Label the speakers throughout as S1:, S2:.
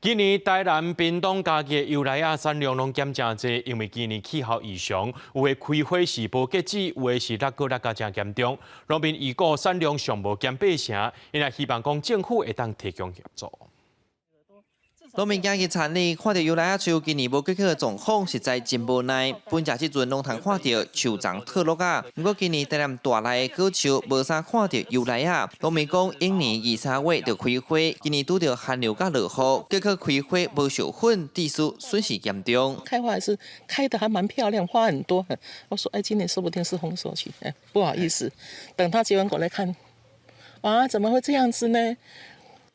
S1: 今年台南、屏東、嘉義的油梨仔產量攏減誠濟，因為今年氣候異常，有的開花時無結籽，有的是落果落甲誠嚴重。農民預估產量上無減八成，𪜶也希望講政府會當提供協助。
S2: 農民今日田裡看著油梨仔樹今年無結果的狀況，實在真無奈。本食這陣攏通看著樹叢脫落啊，毋過今年台南大內的果樹無啥看著油梨仔。農民講，往年二三月就開花，今年拄著寒流佮落雨，結果開花無授粉，致使損失嚴重。
S3: 開花還是開得還蠻漂亮，花很多。我說，哎，今年說不定是豐收期。哎，不好意思，等他結完果來看，哇，怎麼會這樣子呢？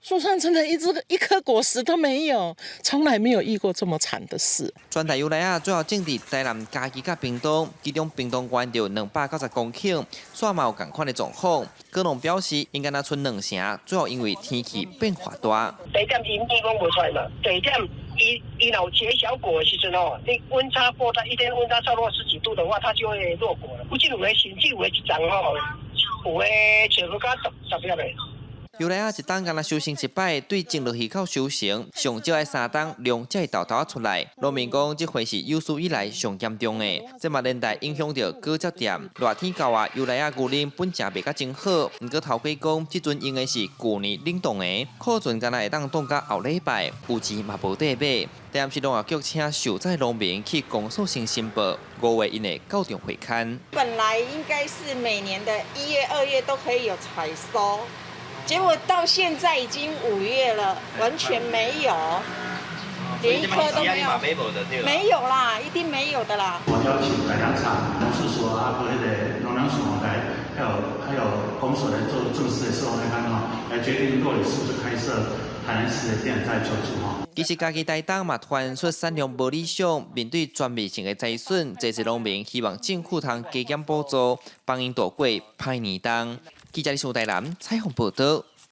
S3: 樹上真的一枝一顆果實都沒有，從來沒有遇過這麼慘的事。
S2: 全台油梨仔主要種佇台南、嘉義佮屏東，其中屏東縣就290公頃，煞嘛有仝款的狀況。果農表示，應該若賰兩成，主要因為天氣變化大。
S4: 第一點，伊蜜蜂無出來嘛；第二點，伊伊若有結小果的時陣哦，你溫差過大，一天溫差超過十幾度的話，它就會落果了。有這有的甚至有的一叢吼，有的全部甲十十粒的。
S2: 油梨仔一冬干焦收成一擺，對種落去到收成，上少愛三冬量才會沓沓仔出來。農民講，這回是有史以來上嚴重的，這嘛連帶影響著果汁店。熱天到啊，油梨仔牛奶本正賣甲真好，毋過頭家講，這陣用的是舊年冷凍的，庫存干焦會當凍甲後禮拜，有錢嘛無得買。台南市農業局請受災農民去公所先申報，5月𪜶會到場會勘。
S5: 本來應該是每年的1月、2月都可以有採收。結果到現在已經5月了，完全沒有，連一顆都沒有，沒有啦，一定沒有的啦。
S6: 我邀請改良場、農試所啊，佮彼个農糧署來，還有公所來做正式的事後會勘吼，來決定到底是不是開設台南市的天然災救助吼。
S2: 其實嘉義台東嘛傳出產量無理想，面對全面性的災損，濟濟農民希望政府通加減補助，幫𪜶渡過歹年冬。記者李樹台南採訪報導。